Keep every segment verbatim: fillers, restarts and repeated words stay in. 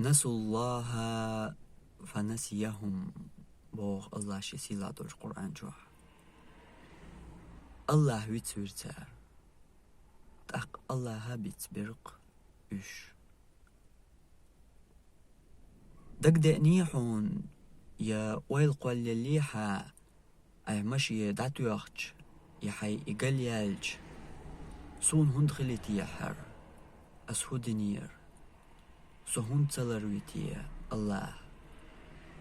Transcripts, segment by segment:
نسوا الله فنسيهم, боху АллахӀа шен сийлахь долчу Къуръан чохь. АллахӀ вицвира цара. ТӀаккха АллахӀа бицбира-кх уьш. Дагадеъний хьуна, я ойла кхоллаеллий хьан, айхьа машен дӀатоьхча, я хьайн и галъяьлча, суна хӀунда хили техьара? Ас хӀун динера? Со хӀунда ца ларви те, АллахӀ?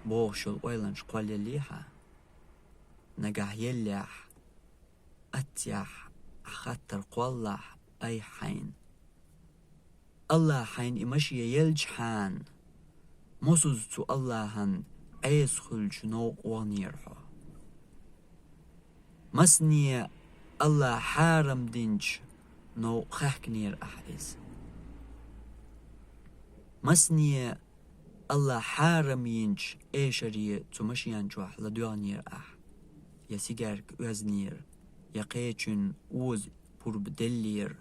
Бохуш йолу ойланаш кхоллаеллий хьан? Нагахь еллехь, аццехь, ахь хаттар кхоллахь айхьа хьайна. АллахӀа хьайна и машен елчхьана, мосазза цу АллахӀан Ӏеса хуьлучу новкъа ваханера хьо. Масане АллахӀа хьарам динчу новкъа хаьхкинера ахь иза. Масане АллахӀа хьарам йинчу эшаре цу машен чохь ладоьгӀнера ахь, я сигаьрка оьзнера, я кхечун оза пурба деллера,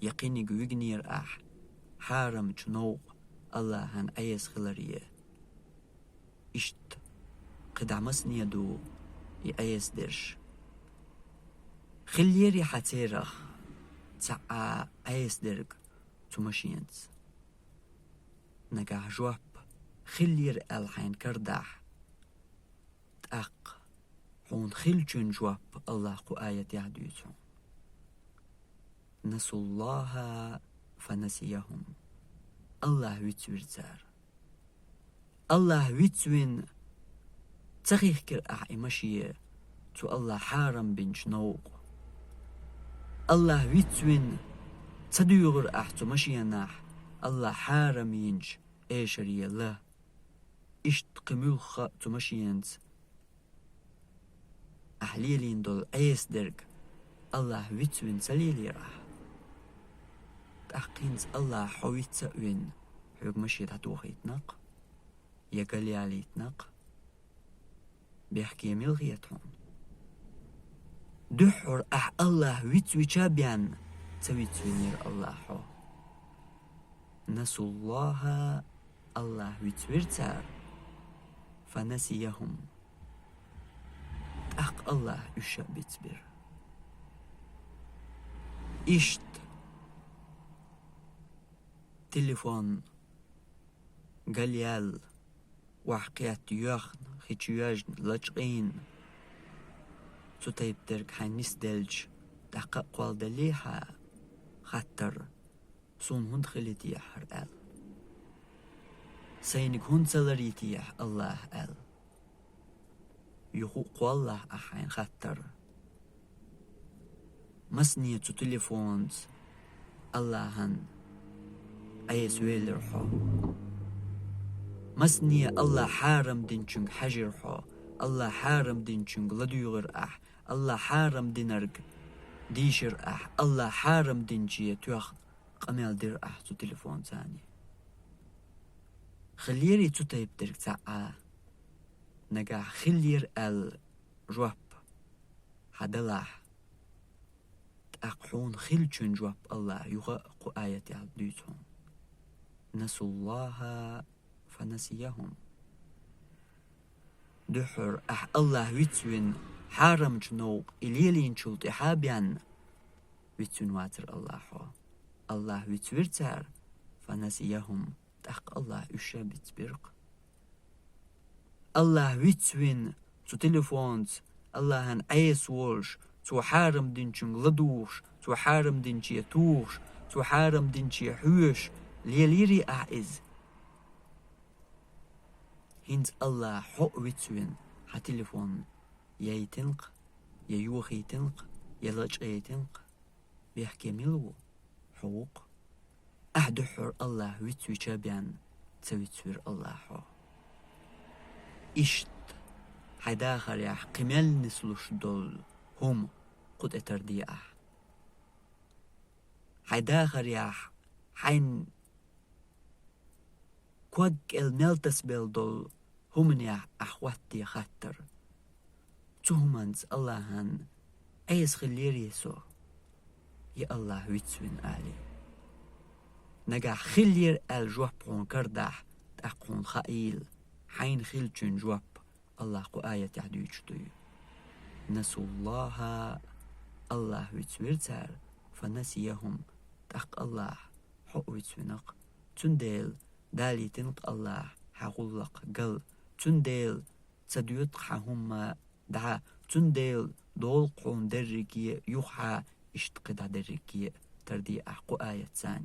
я кхиниг вигнера ахь, хьарамчу новкъа АллахӀан Ӏеса хиларе. Иштта кхидӀа масане ду и Ӏеса дерш. Хиллерий хьан церах цхьа а Ӏеса дерг цу машенца? Нагахь жоп хиллера аьлла хьайна карадахь, тӀаккха хьуна хиллачун жоп АллахӀа кху аятехь дуьйцу хьуна. نسوا الله فنسيهم. АллахӀ вицвира цара. АллахӀ вицвина, ца хихкира ахь и машен цу АллахӀа хьарам бинчу новкъа. АллахӀ вицвина, ца дуьйгӀира ахь цу машенахь АллахӀа хьарам йинчу эшаре ла. Иштта кхин муьлхха а цу машенца ахь лелийна долу Ӏеса дерг АллахӀ вицвина ца лелийра ахь. ТӀаккха хӀинца АллахӀа хьо виц а вина, хьоьга машен дӀатохийтина-кх, я галъялийтина-кх, бехке мила хета хьуна? Дуьххьара ахь АллахӀ вицвича бен ца вицвинера АллахӀа хьо. نسوا الله, АллахӀ вицвира цара, فنسيهم, тӀаккха АллахӀа уьш а бицбира. Иштта телефон галъяьлла, охьакхетта йоьхна, хи чоьжна, лачкъийна, цу тайпа дерг хьайна нисделча, тӀаккха а кхолладеллий хьан хаттар, суна хӀунда хили техьара аьлла? Сайниг хӀунда ца ларви техьа АллахӀа аьлла? Юха а кхоллахь ахь хьайна хаттар. Масане цу телефонца АллахӀан Ӏеса велира хьо? Масане АллахӀа хьарам динчуьнга хьаьжира хьо, АллахӀа хьарам динчуьнга ладуьйгӀира ахь, АллахӀа хьарам динарг дийшира ахь, АллахӀа хьарам динче тоьхна къамел дира ахь цу телефонцани? Хиллерий цу тайпа дерг цхьа а? Нагахь хиллера аьлла жоп хьан далахь, тӀаккха хьуна хиллачун жоп АллахӀа юха а кху аятехь дуьйцу хьуна. نسوا الله فنسيهم. Дуьххьара ахь АллахӀ вицвина, хьарамчу новкъа и лелийначул тӀаьхьа бен вицвина вацара АллахӀа хьо. АллахӀ вицвира цара, فنسيهم, тӀаккха АллахӀа уьш а бицбира-кх. АллахӀ вицвина, цу телефонца АллахӀан Ӏеса волуш, цо хьарам динчуьнга ладугӀуш, цо хьарам динче тухуш, цо хьарам динче хьоьжуш, лелийрий ахь иза? ХӀинца АллахӀа хьо а вицвина, хьан телефон яйтина-кх, я йохийтина-кх, я лачкъийтина-кх, бехке мила ву? Хьо ву-кх. Ахь дуьххьара АллахӀ вицвича бен ца вицвира АллахӀа хьо. Иштта хьайн дахарехь кхин мел нислуш долу хӀума кху тӀе тарде ахь. Хьайн дахарехь хьайн ког кӀел мел тасабелла долу хӀуманехь ахь хӀоттае хаттар. Цу хӀуманца АллахӀан Ӏеса хиллерий со, я АллахӀ вицвина алий? Нагахь хиллера аьлла жоп хьуна карадахь, ТӀаккха хьуна хаийла хьайна хиллачун жоп. АллахӀа кху аятехь дуьйцуш дуй: «نسوا الله», АллахӀ вицвира цара, «فنسيهم», тӀаккха АллахӀ хьо а вицвина-кх. Цундела далийтина-кх АллахӀа хьан гӀуллакх гал, цундела ца доьду-кх хьан хӀумма дӀа, цундела долу-кх хьуна дерриге а юха хьан иштта кхидӀа дерриге а, тарде ахь кху аятца а.